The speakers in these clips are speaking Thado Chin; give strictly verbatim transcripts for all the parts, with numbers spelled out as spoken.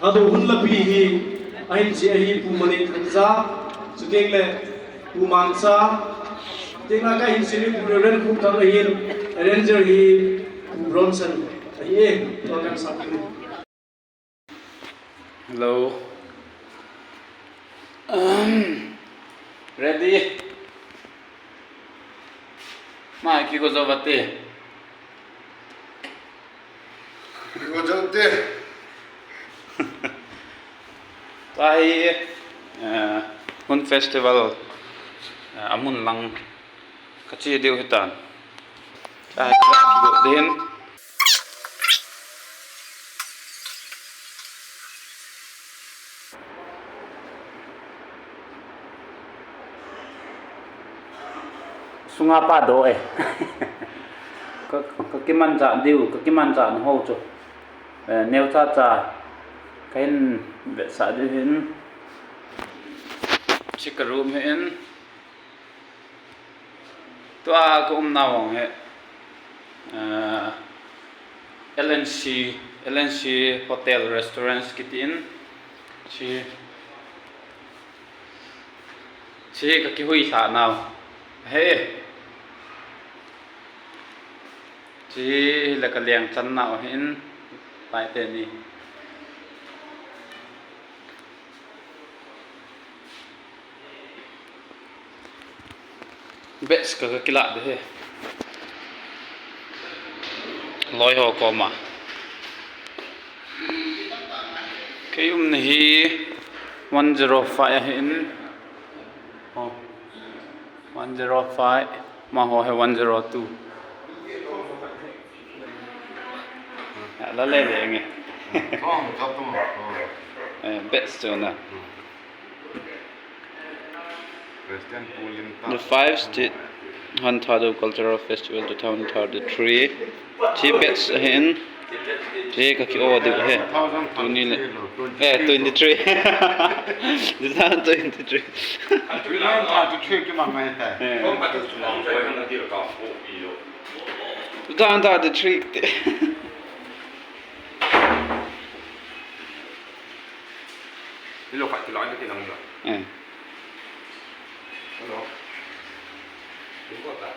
Ado hun lapi hi, ahin che ahi Pu Manin Thangja, chuteng le Pu Mangcha, chuteng le ka hin sini Pu Reverend Khupthang ahin, arranger hi Pu Bronson ahi e, tua kan sap in. Hello. Ahem. Ready? Mai, kigo jo vate. Kigo jo te. Tahi, eh, Hun Festival, eh, amun lang kache diu hitan. Tahi, kigo din. Sunga pa do e. Ka, ka kimanchah diu, ka kimanchah na ho chu. Eh, neo cha cha. Ka hin vetsah diu hin. Chika room hin. Tua ka umna vang hi, ah, L N C, L N C Hotel Restaurants kitin, chi, chi ka kihui lha nau. He. Chi le ka leng chan nau hin, pai te ni. Bets ka, ka kilah de he. Loi ho koma. Kei umna hi one zero five ahin. Oh. One zero five, amaho hi one zero two. Ya, la le le nge. Kong, kap tum. Eh, bets chu na. President Pu Lim ta. The five state Han Thadou Cultural Festival two thousand thirty-three. Chi bets ahin. Chi ka ki o diu he. Tuni le. Eh, twenty-three. Two thousand twenty-three. Two thousand thirty-three ki mang ngai ta. Eh. Two thousand thirty-three. Ni lo khat kiloi ni ti nang lo. Eh. Hello. Ding ko ta.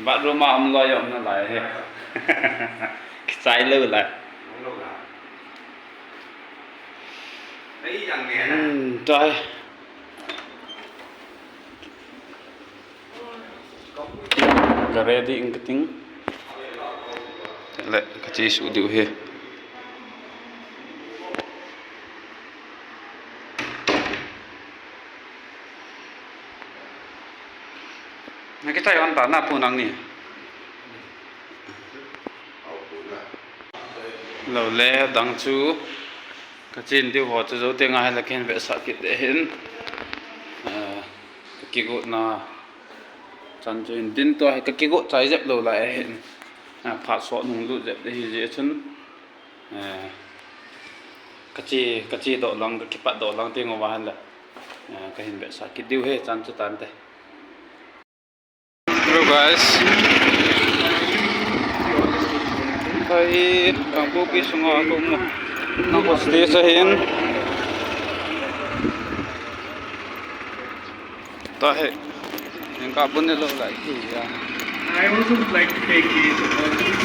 Bathroom a um loi um nalai he. Kichai lou lai. Lo la. Ei, yang ne na. Hmm, tai. Ka ready in ka ting. Le, ka che suh diu hi. Na kichai on ta na pu nang ni. Lo le, dang chu. Ka chen diu ho chu jou teng a hi la ken vetsah kit de hin. Ah, ka kigot na chan chu hin din to hi ka kigot chai jep lou lai hin. Ah, phat sot nung lut jep de hi je chun. Ah, ka che, ka che doh lang, ka kipat doh lang teng uva hin la. Ah, ka hin vetsah kit diu he chan chu tan te. Hello guys. Hei, Kangpokpi sunga ka um u. Nang hostage ahin. Tahi. Nang ka bun ne lo lai ki ya. I also would like to take this opportunity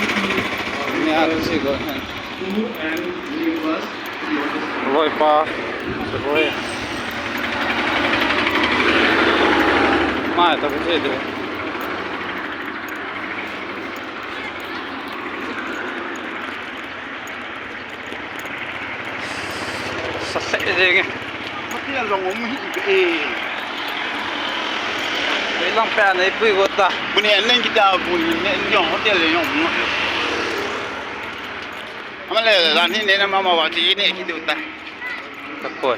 to Ne a si go. Loipa, Sugoi. Mai ta kiti de. Sa se de nge. Mati a long mu hi e. Ei lang pa nei pui go ta. Bu ne len kita bu ne yong hotel le yong mu. Ama le, jan hi ne na mama wa ti ne ki diu ta. Ka koi.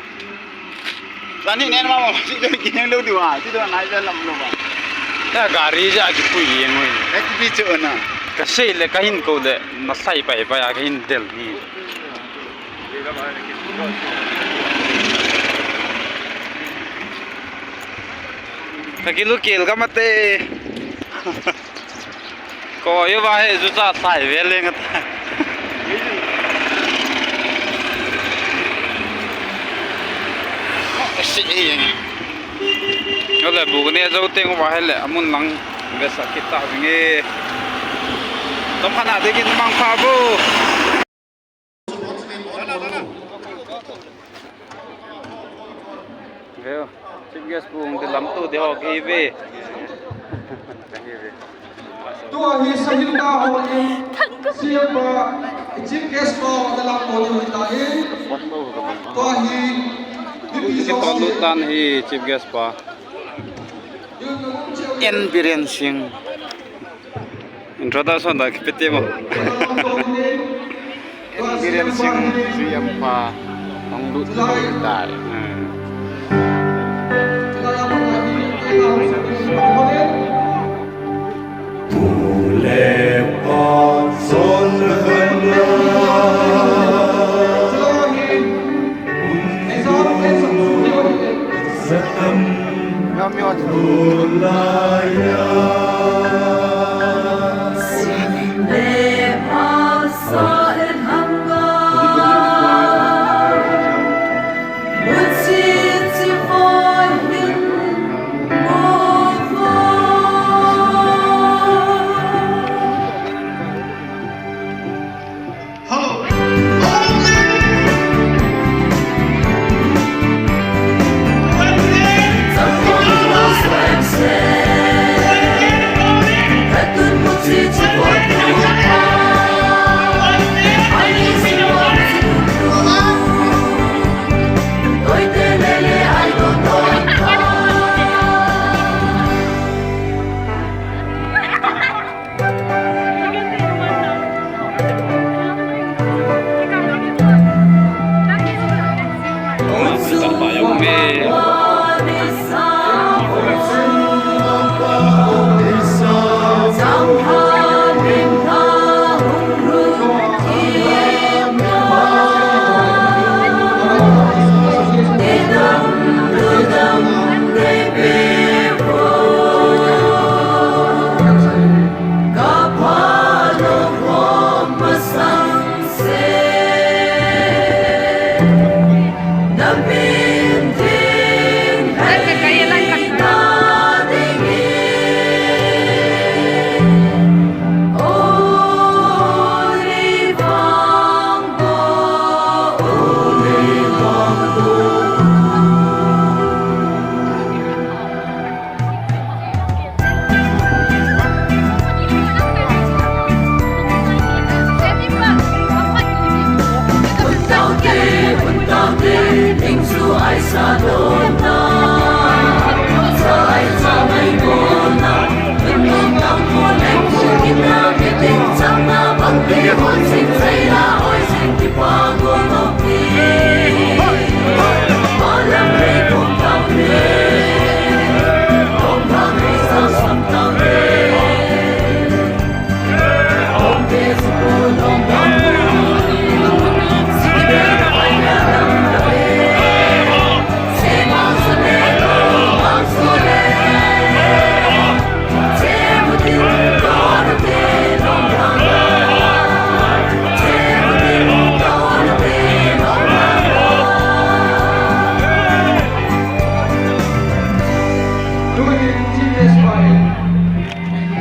Jan hi ne na mama wa ti do ki ne lo diu wa, ti do na ja lam lo wa. Ya gari ja ki pui ye ngoi. Ek bi chu na. Ka sei le ka hin ko le, na sai pai pai a ka hin del ni. Ka kilu kel ka mate. Ko yo ba he ju cha sai ve leng ta. Ole bu ne jo teng uva hele amun lang ve sa kita vinge. Tom khana de kin mang pha bu. Veo, chief guest pu hung de lam tu de ho ke ve. Tua hi sahil ta ho in, C M pa, chief guest pa ho de lam tu de ho ta in. Tua hi, Kipa lu tan hi chief guest pa. N Biren Singh. Introduction da kipete mo. Biren Singh C M pa hung lut tai.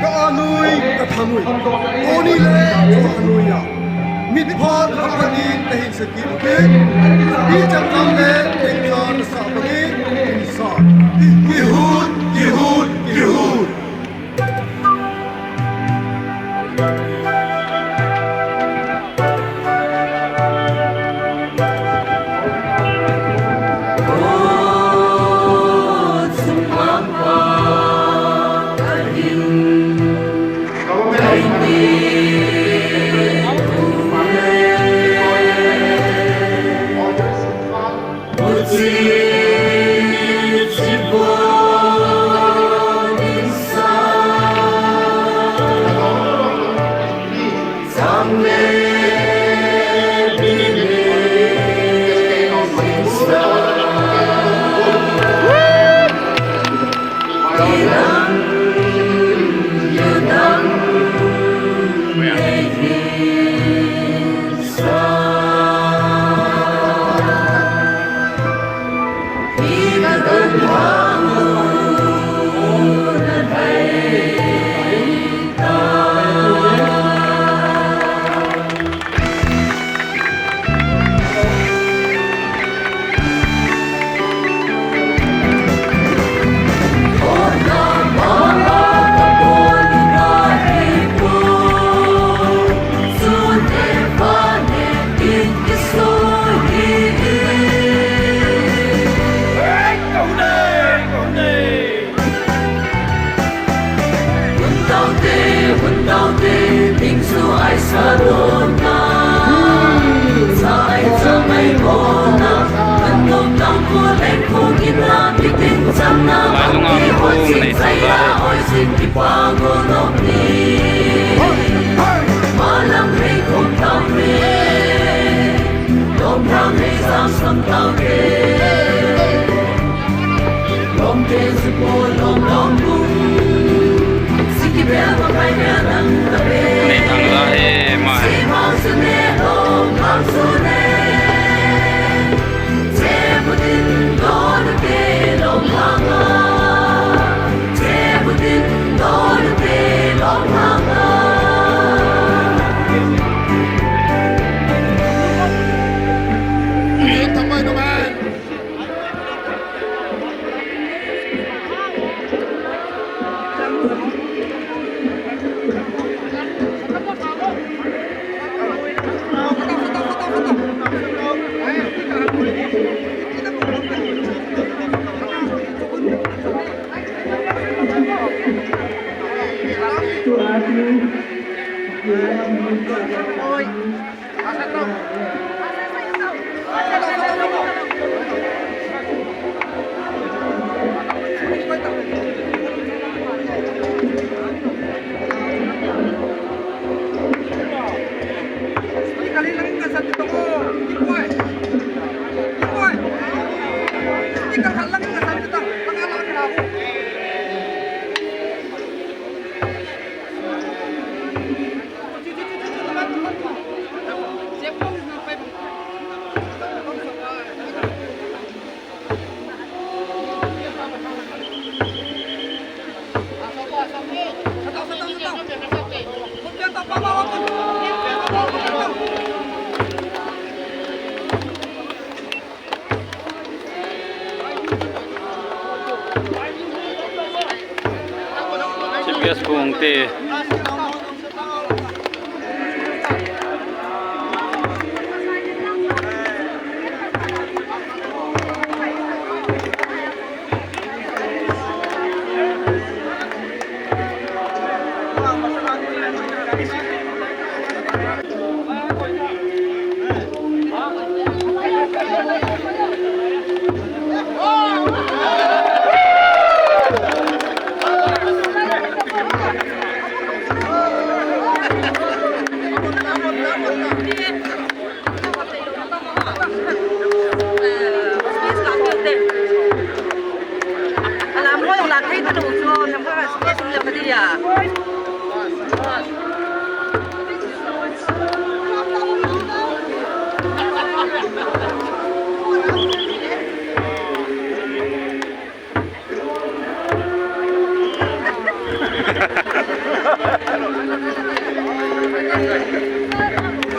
Ka anui, ka thanui. Oni le, ka anui ya. Mitphat, ka pani, ka hin saki, okay? Icham cham le, icham sa pani, insa. Kihut, kihut, kihut. Nei thang la he mai. Chief guest pu hung te.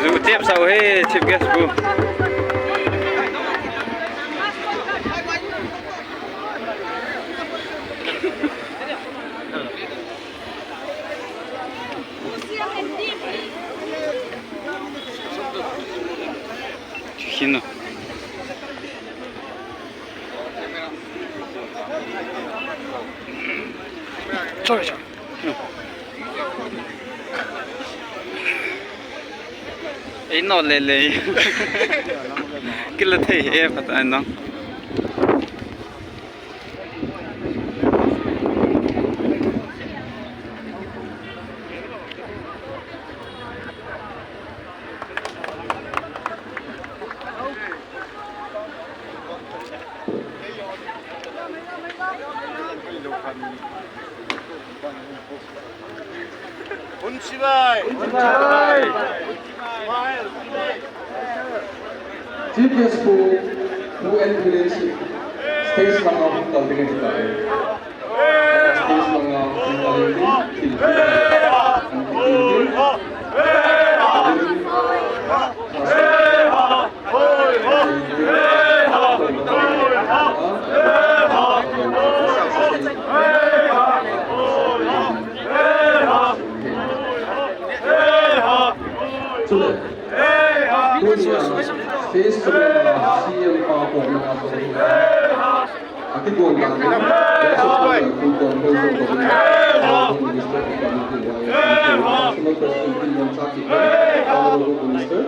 Ju tep sa u he, chief guest pu. Sino? Sorry, sorry. Ei no le le. Kila thei e phat ai no. Hun chibai. Hun chibai. Chief guest pu, pu N Village stage langa hung kal ding ahitai. Stage langa hung kal ding, thil Chule, tunia stage program a C M pa ko na ko. Ati ko na ni. Ko ko ko ko ko. Minister ko ko ko. National President Pu Lamsaki. Honorable Minister.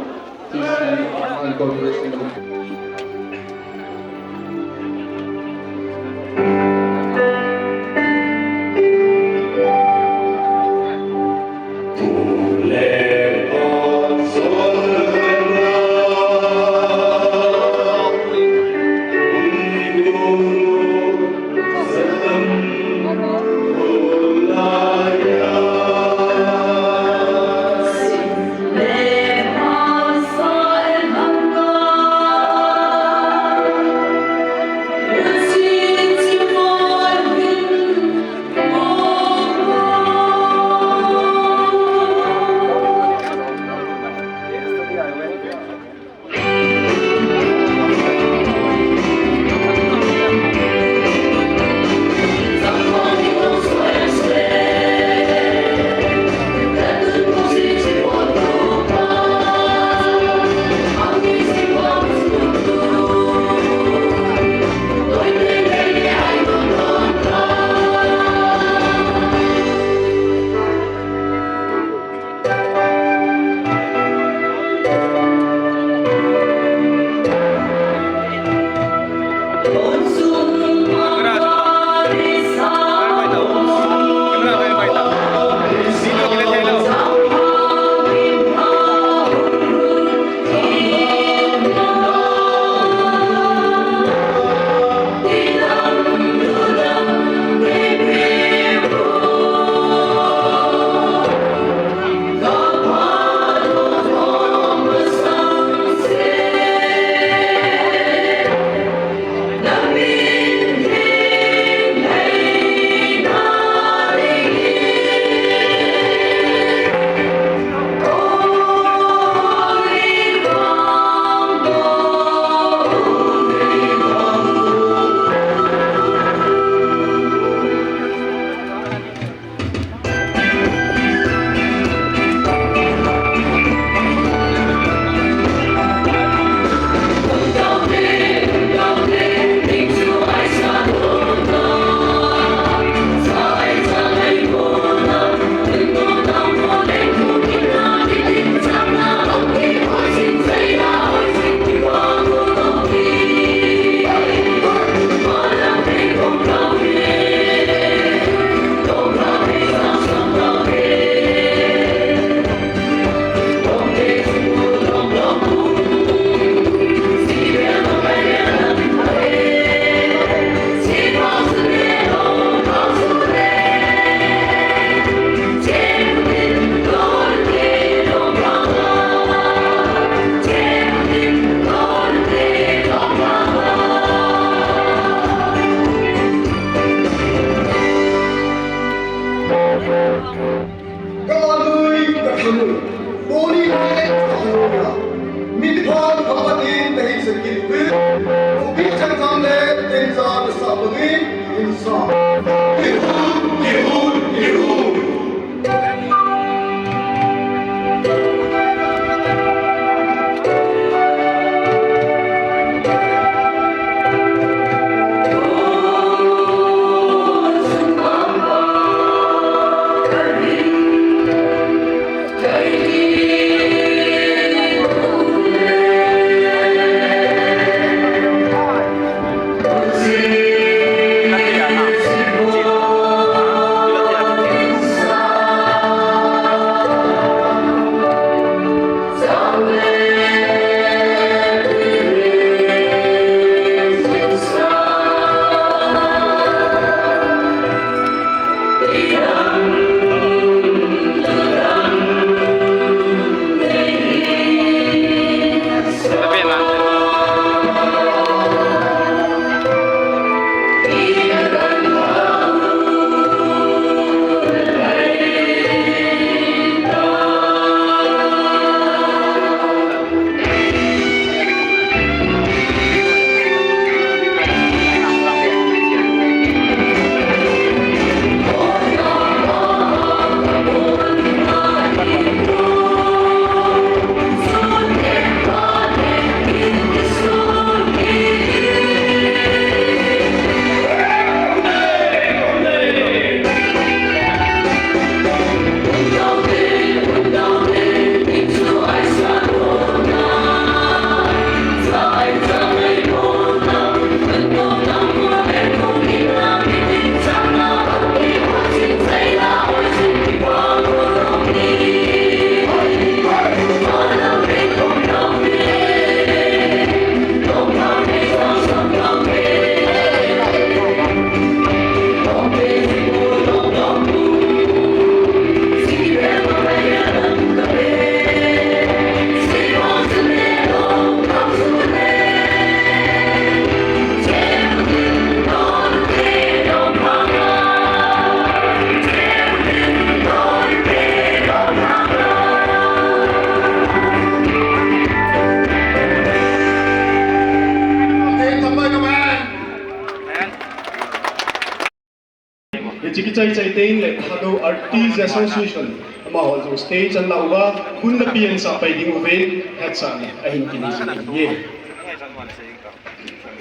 Hiche kichai chai teng le Thadou Artist Association, amaho jong stage ana la uva, hun na pian sah pai ding uvin, hetsahna ahin kinei jing ahi.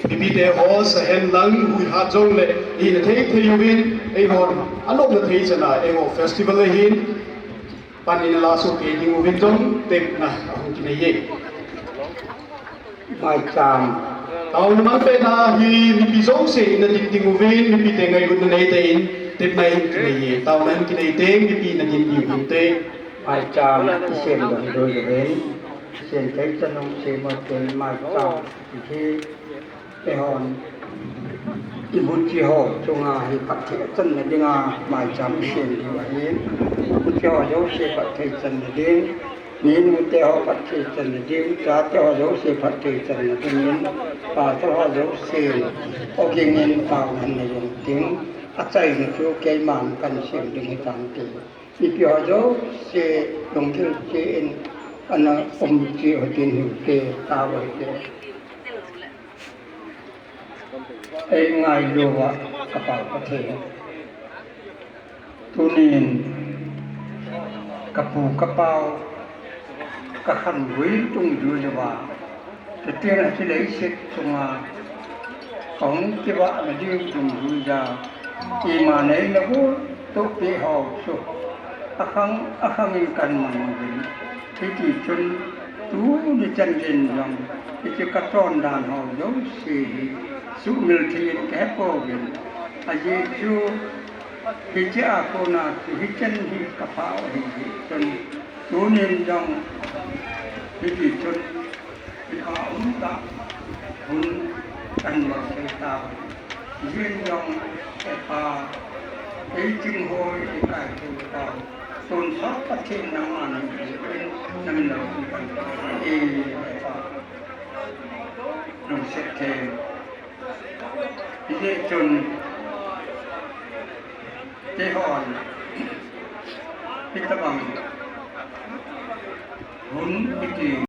Mipite ho sa hen lang, huihat jong le, ina thei thei uvin, eihon anopna thei chan a, eiho festival ahin, pan ina la soh kei ding uvin jong, tepna ahung kinei e. Maicham. Taona man pen a hi mipi jouse ina din ding uvin, mipite ngailutna nei tah in, tepna in kinei e. Taona in kinei teng, mipi ina din ding uvin te. Maicham, isem dong doi uvin. Isem tei chanung sem uvin, maicham. Hi, eihon. Ibuchi ho chunga hi phatthei channa dinga maicham isem diu ahin. Ibuchi ho jouse phatthei channa ding. Minu te ho phatthei channa ding, chate ho jouse phatthei channa dingin, pastor ho jouse, ogin in taona nei jong ding, achaina chu keiman kahin sem ding hitante. Mipi ho jouse, lunggil cheh in, ana um cheh u hitin hiu te, tao u hite. Ei ngailu uva, ka Pa Pathen. Tunin, ka pu ka pau, ka khanvui dungjuiya, Pathen a hiche leiset chunga, kahung kivahna diu dungjuiya, ima neina gu toh peh ho chu, akhang, akhang in kahin mang uvin. Hitichun tuni chan geiyin jong, hiche kachondan ho jouse hi, suhmil thei in kahe pouvin. Ajeh chu, hiche a kona chu, hichan hi kaphah u ahi jeh chun, tunin jong, hitichun, Ipa umtah hun kahin mang thei tauve. Hijeh in jong, Ipa, ei ching hoi, ei kai thei tau. Tonsot Pathen nangma nei in, namin lo pi kan. Ipa, lungset thei. Hijeh chun, keihon, hitobang hun hiti